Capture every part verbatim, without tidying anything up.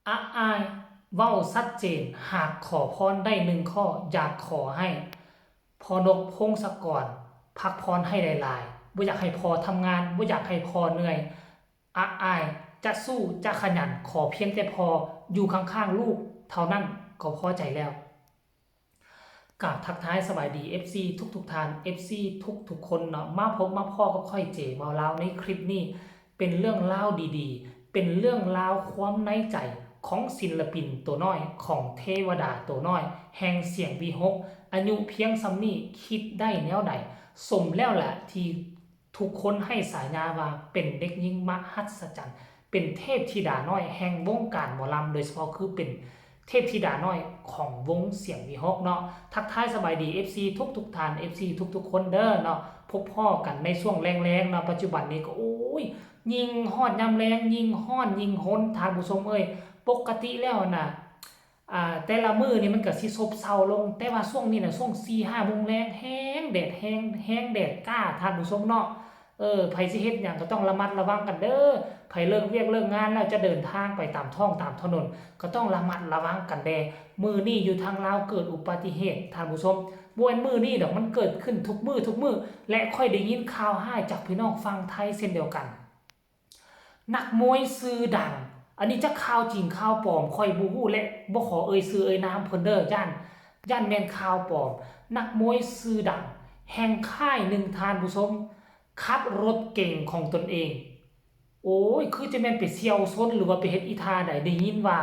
อาอ้ายเว้าชัดเจน หากขอพรได้หนึ่งข้อ อยากขอให้พ่อนกพงศกรพักผ่อนให้หลายๆ บ่อยากให้พ่อทำงาน บ่อยากให้พ่อเหนื่อย อาอ้ายจะสู้จะขยัน ขอเพียงแต่พ่ออยู่ข้างๆลูกเท่านั้นก็พอใจแล้ว กราบทักทายสบายดี เอฟซี ทุกๆท่าน เอฟซี ทุกๆคนเนาะ มาพบมาพ้อกับข้อยเจเว้าลาวในคลิปนี้ เป็นเรื่องราวดีๆ เป็นเรื่องราวความในใจของศิลปินตัวน้อย ของเทวดาตัวน้อย แห่งเสียงวีหก อายุเพียงส่ำนี้คิดได้แนวใด สมแล้วแหละที่ทุกคนให้ฉายาว่าเป็นเด็กหญิงมหัศจรรย์ เป็นเทพธิดาน้อยแห่งวงการหมอลำ โดยเฉพาะคือเป็นเทพธิดาน้อยของวงเสียงวีหกเนาะ ทักทายสบายดี เอฟซี ทุกๆท่าน เอฟซี ทุกๆคนเด้อเนาะ พบพ้อกันในช่วงแลงๆเนาะ ปัจจุบันนี้ก็ โอ้ย ยิ่งฮอดยามแลง ยิ่งฮ้อน ยิ่งหน ท่านผู้ชมเอ้ย ปกติแล้วน่ะ อ่า แต่ละมื้อนี่มันก็สิซบเซาลง แต่ว่าช่วงนี้น่ะ ช่วงสี่ห้าโมงแลง แฮงแดด แฮง แฮงแดดจ้า ท่านผู้ชมเนาะ เออ ไผสิเฮ็ดหยังก็ต้องระมัดระวังกันเด้อ ไผเลิกเวียกเลิกงานแล้วจะเดินทางไปตามท้องตามถนน ก็ต้องระมัดระวังกันแด่ มื้อนี้อยู่ทางลาวเกิดอุบัติเหตุ ท่านผู้ชม บ่แม่นมื้อนี้ดอก มันเกิดขึ้นทุกมื้อทุกมื้อ และข้อยได้ยินข่าวร้ายจากพี่น้องฝั่งไทยเช่นเดียวกัน นักมวยชื่อดัง อันนี้จักข่าวจริงข่าวปลอมข้อยบ่ฮู้ และบ่ขอเอ่ยชื่อเอ่ยนามเพิ่นเด้อ ย้าน ย้านแม่นข่าวปลอม นักมวยชื่อดัง แห่งค่ายหนึ่ง ท่านผู้ชม ขับรถเก๋งของตนเอง โอ้ย คือจะแม่นไปเฉี่ยวชนหรือว่าไปเฮ็ดอีท่าใด ได้ยินว่า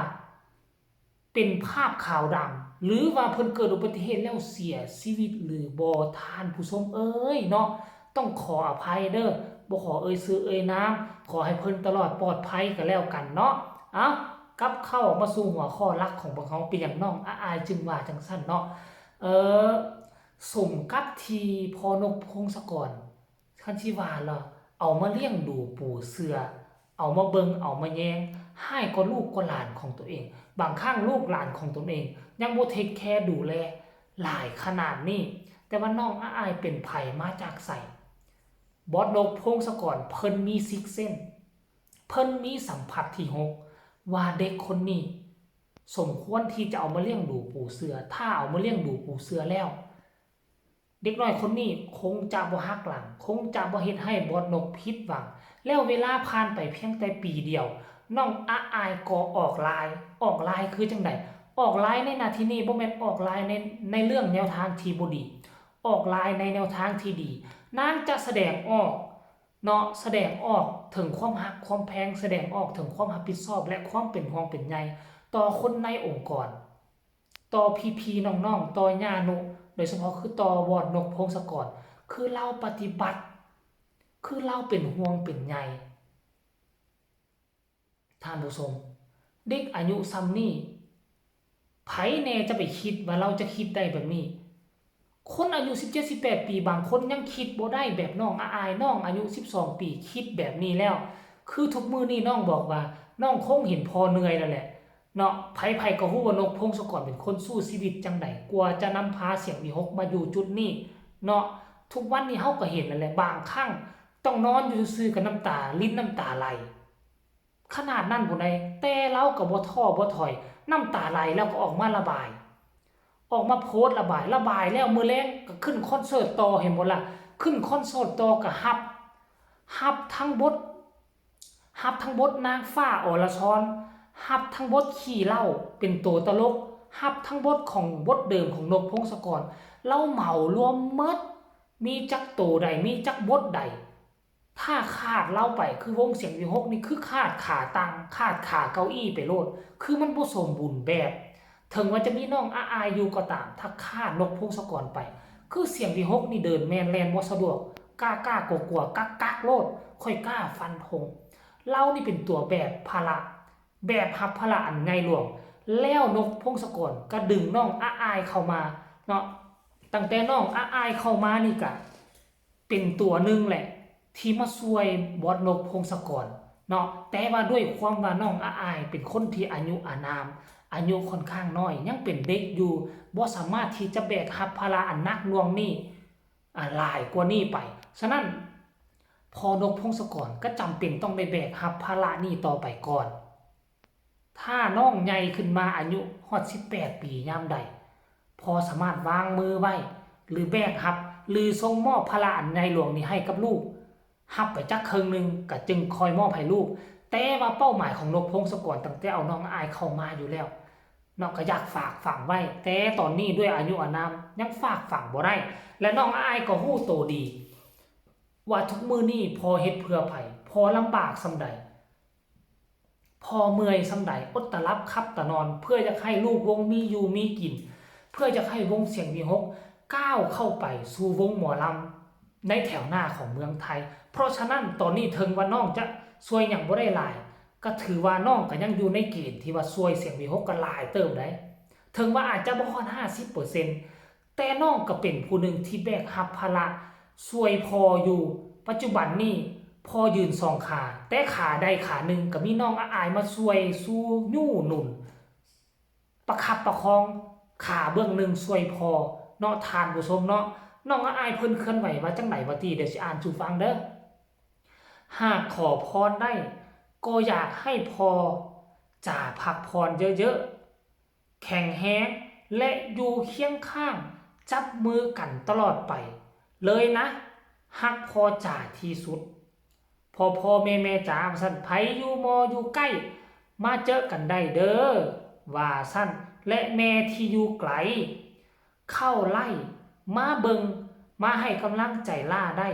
เป็นภาพขาวดำ หรือว่าเพิ่นเกิดอุบัติเหตุแล้วเสียชีวิตหรือบ่ ท่านผู้ชมเอ้ยเนาะ ต้องขออภัยเด้อ บ่ขอเอ่ยชื่อเอ่ยนาม ขอให้เพิ่นตลอดปลอดภัยก็แล้วกันเนาะ เอ้า กลับเข้ามาสู่หัวข้อหลักของพวกเรา เป็นหยังน้องอาอายจึงว่าจั่งซั้นเนาะ เออ สมกับที่พ่อนกพงศกร คันสิว่าแล้ว เอามาเลี้ยงดูปูเสือ เอามาเบิ่ง เอามาแยง ฮ้ายกว่าลูกกว่าหลานของตัวเอง บางครั้งลูกหลานของตนเอง ยังบ่เทคแคร์ดูแล หลายขนาดนี้ แต่ว่าน้องอาอายเป็นไผมาจากไส บอสนกพงศกรเพิ่นมีซิกเซนส์ เพิ่นมีสัมผัสที่หก ว่าเด็กคนนี้ สมควรที่จะเอามาเลี้ยงดูปูเสือ ถ้าเอามาเลี้ยงดูปูเสือแล้ว เด็กน้อยคนนี้คงจะบ่หักหลัง คงจะบ่เฮ็ดให้บอสนกผิดหวัง แล้วเวลาผ่านไปเพียงแต่ปีเดียว น้องอาอายก็ออกลาย ออกลายคือจั่งใด ออกลายในหน้าที่นี้บ่แม่นออกลายใน ในเรื่องแนวทางที่บ่ดี ออกลายในแนวทางที่ดี นางจะแสดงออกเนาะ แสดงออกถึงความฮักความแพง แสดงออกถึงความรับผิดชอบ และความเป็นห่วงเป็นใยต่อคนในองค์กร ต่อพี่ๆน้องๆ ต่อย่านุ โดยเฉพาะคือต่อบอสนกพงศกร คือลาวปฏิบัติ คือลาวเป็นห่วงเป็นใย ท่านผู้ชม เด็กอายุส่ำนี้ ไผแน่จะไปคิดว่าลาวจะคิดได้แบบนี้ คนอายุสิบเจ็ด สิบแปดปี บางคนยังคิดบ่ได้แบบน้องอาอาย น้องอายุสิบสองปี คิดแบบนี้แล้ว คือทุกมื้อนี้น้องบอกว่า น้องคงเห็นพ่อเหนื่อยแล้วแหละ เนาะ ไผๆก็ฮู้ว่านกพงศกรเป็นคนสู้ชีวิตจั่งใด กว่าจะนำพาเสียงวีหกมาอยู่จุดนี้ เนาะ ทุกวันนี้เฮาก็เห็นแล้วแหละ บางครั้งต้องนอนอยู่ซื่อๆก็น้ำตารินน้ำตาไหล ขนาดนั้นพู้นใด แต่ลาวก็บ่ท้อบ่ถอย น้ำตาไหลลาวก็ออกมาระบาย ออกมาโพสต์ระบาย ระบายแล้วมื้อแลงก็ขึ้นคอนเสิร์ตต่อ เห็นบ่ล่ะ ขึ้นคอนเสิร์ตต่อก็ฮับ ฮับทั้งบท ฮับทั้งบทนางฟ้าอรชร ฮับทั้งบทขี้เหล้าเป็นตัวตลก ฮับทั้งบทของบทเดิมของนกพงศกร ลาวเหมารวมหมด มีจักโตใด มีจักบทใด ถ้าขาดลาวไป คือวงเสียงวีหกนี่คือขาดขาตั้ง ขาดขาเก้าอี้ไปโลด คือมันบ่สมบูรณ์แบบ ถึงว่าจะมีน้องอาอายอยู่ก็ตาม ถ้าขาดนกพงศกรไป คือเสียงวีหกนี่เดินแม่นแล่นบ่สะดวก กล้ากล้ากลัวกลัวกักกักโลด ข้อยกล้าฟันธง ลาวนี่เป็นตัวแบกภาระ แบกรับภาระอันใหญ่หลวง แล้วนกพงศกรก็ดึงน้องอาอายเข้ามาเนาะ ตั้งแต่น้องอาอายเข้ามานี่ก็เป็นตัวหนึ่งแหละ ที่มาช่วยบอสนกพงศกรเนาะ แต่ว่าด้วยความว่าน้องอาอายเป็นคนที่อายุอานาม อายุค่อนข้างน้อย ยังเป็นเด็กอยู่ บ่สามารถที่จะแบกรับภาระอันหนักหน่วงนี้ อ่า หลายกว่านี้ไป ฉะนั้น พ่อนกพงศกรก็จำเป็นต้องได้แบกรับภาระนี้ต่อไปก่อน ท่ ถ้าน้องใหญ่ขึ้นมาอายุฮอดสิบแปดปียามใด พ่อสามารถวางมือไว้ หรือแบกรับ หรือส่งมอบภาระอันใหญ่หลวงนี้ให้กับลูก รับไปจักเคิ่งหนึ่งก็จึงค่อยมอบให้ลูก แต่ว่าเป้าหมายของนกพงศกรตั้งแต่เอาน้องอ้ายเข้ามาอยู่แล้ว เนาะ ก็อยากฝากฝังไว้ แต่ตอนนี้ด้วยอายุอานามยังฝากฝังบ่ได้ และน้องอ้ายก็ฮู้โตดี ว่าทุกมื้อนี้พ่อเฮ็ดเพื่อไผ พ่อลำบากส่ำใด พ่อเมื่อยส่ำใด อดตาหลับขับตานอน เพื่ออยากให้ลูกวงมีอยู่มีกิน เพื่ออยากให้วงเสียงวีหกก้าวเข้าไปสู่วงหมอลำในแถวหน้าของเมืองไทย เพราะฉะนั้นตอนนี้เถิงว่าน้องจะช่วยหยังบ่ได้หลาย ก็ถือว่าน้องก็ยังอยู่ในเกณฑ์ที่ว่าช่วยเสียงวีหกก็หลายเติบได้ เถิงว่าอาจจะบ่ฮอดห้าสิบเปอร์เซ็นต์ แต่น้องก็เป็นผู้หนึ่งที่แบกรับภาระช่วยพ่ออยู่ ปัจจุบันนี้พ่อยืนสองขา แต่ขาใดขาหนึ่งก็มีน้องอ้ายมาช่วยสู้ยู้หนุน ประคับประคองขาเบื้องหนึ่งช่วยพ่อเนาะ ท่านผู้ชมเนาะ น้องอ้ายเพิ่นเคลื่อนไหวว่าจั่งใดว่าติ เดี๋ยวสิอ่านสู่ฟังเด้อ หากขอพรได้ ก็อยากให้พ่อจ๋าพักผ่อนเยอะๆ แข็งแรง และอยู่เคียงข้าง จับมือกันตลอดไป เลยนะ ฮักพ่อจ๋าที่สุด พ่อพ่อแม่แม่จ๋า ว่าซั่น ไผอยู่มออยู่ใกล้ มาเจอกันได้เด้อ ว่าซั่น และแม่ที่อยู่ไกล เข้าไลน์มาเบิ่ง มาให้กำลังใจล่าได้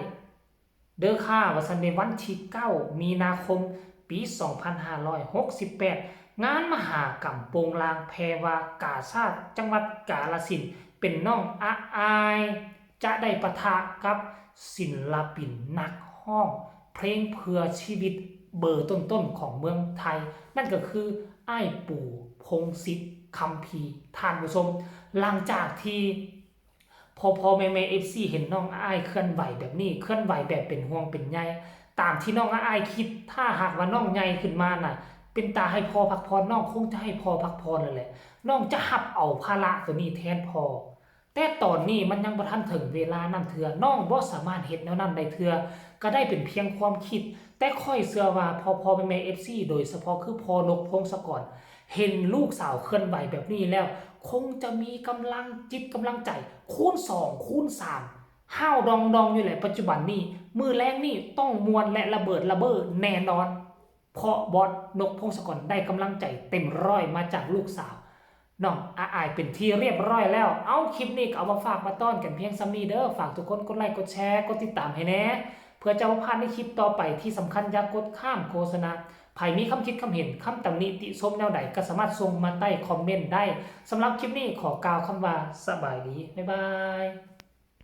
เด้อค่ะ ว่าซั่น ในวันที่เก้ามีนาคม ปีสองพันห้าร้อยหกสิบแปด งานมหกรรมโปงลางแพรวากาชาดจังหวัดกาฬสินธุ์ เป็นน้องอ้ายจะได้ปะทะกับศิลปินนักร้องเพลงเพื่อชีวิตเบอร์ต้นๆของเมืองไทย นั่นก็คืออ้ายปู พงษ์สิทธิ์ คัมภีร์ ท่านผู้ชม หลังจากที่ พ่อพ่อแม่แม่ เอฟซี เห็นน้องอ้ายเคลื่อนไหวแบบนี้ เคลื่อนไหวแบบเป็นห่วงเป็นใย ตามที่น้องอ้ายคิด ถ้าหากว่าน้องใหญ่ขึ้นมาน่ะ เป็นตาให้พ่อพักผ่อน น้องคงจะให้พ่อพักผ่อนแล้วแหละ น้องจะรับเอาภาระตัวนี้แทนพ่อ แต่ตอนนี้มันยังบ่ทันถึงเวลานั้นเทื่อ น้องบ่สามารถเฮ็ดแนวนั้นได้เทื่อ ก็ได้เป็นเพียงความคิด แต่ข้อยเชื่อว่าพ่อพ่อแม่แม่ เอฟซี โดยเฉพาะคือพ่อนกพงศกร เห็นลูกสาวเคลื่อนไหวแบบนี้แล้ว คงจะมีกำลังจิตกำลังใจ คูณสอง คูณสาม ห้าวดองดองอยู่แหละปัจจุบันนี้ มื้อแลงนี่ต้องม่วนและระเบิดระเบ้อแน่นอน เพราะบอสนกพงศกรได้กำลังใจเต็มร้อยมาจากลูกสาว น้องอ้ายเป็นที่เรียบร้อยแล้ว เอ้า คลิปนี้ก็เอามาฝากมาต้อนกันเพียงส่ำนี้เด้อ ฝากทุกคนกดไลค์ กดแชร์ กดติดตามให้แหน่ เพื่อจะบ่พลาดในคลิปต่อไป ที่สำคัญอย่ากดข้ามโฆษณา ไผมีคำคิดคำเห็น คำตำหนิติชมแนวใดก็สามารถส่งมาใต้คอมเมนต์ได้ สำหรับคลิปนี้ขอกล่าวคำว่าสบายดี บ๊ายบาย